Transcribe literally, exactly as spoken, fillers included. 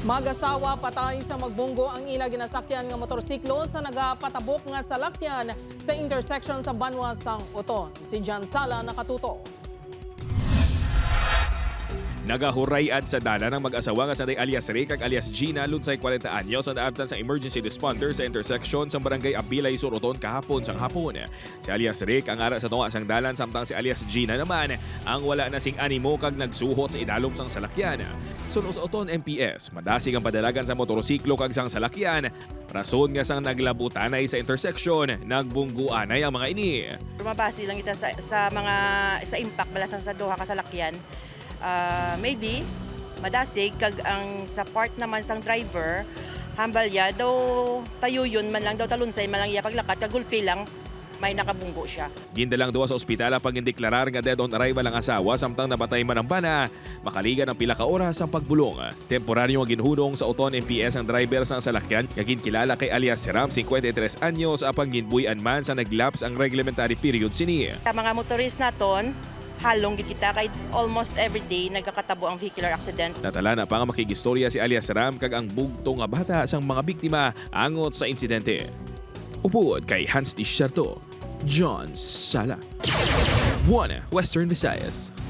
Mag-asawa patay sa magbunggo ang ila ginasakyan nga motorsiklo sa nagapatabok nga salakyan sa intersection sa Banwa sang Oton. Si Jan Sala nakatuto. Nagahuray-ad sa dalan ang mag-asawa nga sanday alias Rick kag alias Gina, lunsay kwarenta anyos, ang naabtan sang emergency responder sa intersection sa barangay Abilay, Sur Oton, kahapon sang hapon. Si alias Rick ang ara sa tunga sang dalan, samtang si alias Gina naman ang wala na sing animo kag nagsuhot sa idalom sang salakyan. Suno sa Oton M P S, madasig ang padalagan sa motorsiklo kag sang salakyan, rason nga sang naglabutanay sa intersection, nagbungguanay ang mga ini. Mabase lang kita sa, sa mga sa impact bala sang sa duha ka salakyan. Ah, maybe madasig kag ang sa part naman sang driver, hambal ya daw tayuyon man lang, daw talunsay man lang iya paglakad, kag gulpi lang may nakabunggo siya. Gindalang duha sa ospital ang pangindeklarar nga dead on arrival ang asawa, samtang napatay man ang bana makaligan ang pila ka oras ang pagbulong. Temporaryo nga ginhunong sa Oton M P S ang driver sang salakyan nga ginkilala kay alias Ram, singkwenta y tres anyos, apang ginbuy-an man sa naglaps ang reglementary period sini. Sa mga motorist naton, halong gid kita kay almost every day nagakatabo ang vehicular accident. Natalana pa nga makigistorya si alias Ram kag ang bugtong nga bata sang mga biktima angot sa insidente. Upod kay Hans Desierto, John Sala, One Western Visayas.